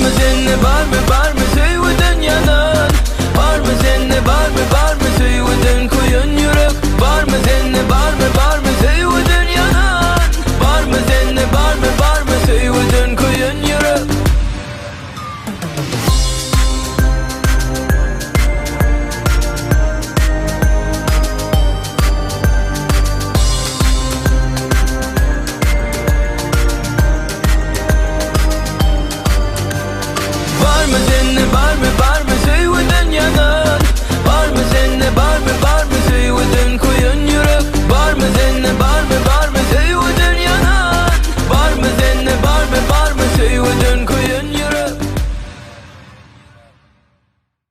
Barmy sende barmy barmy söýgüden ýanan Barmy sende barmy barmy söýgüden köýen ýürek Barmy sende barmy barmy söýgüden ýanan Barmy sende barmy barmy söýgüden köýen ýürek. Barmy sende barmy barmy söýgüden ýanan Barmy sende barmy barmy söýgüden köýen ýürek Barmy sende barmy.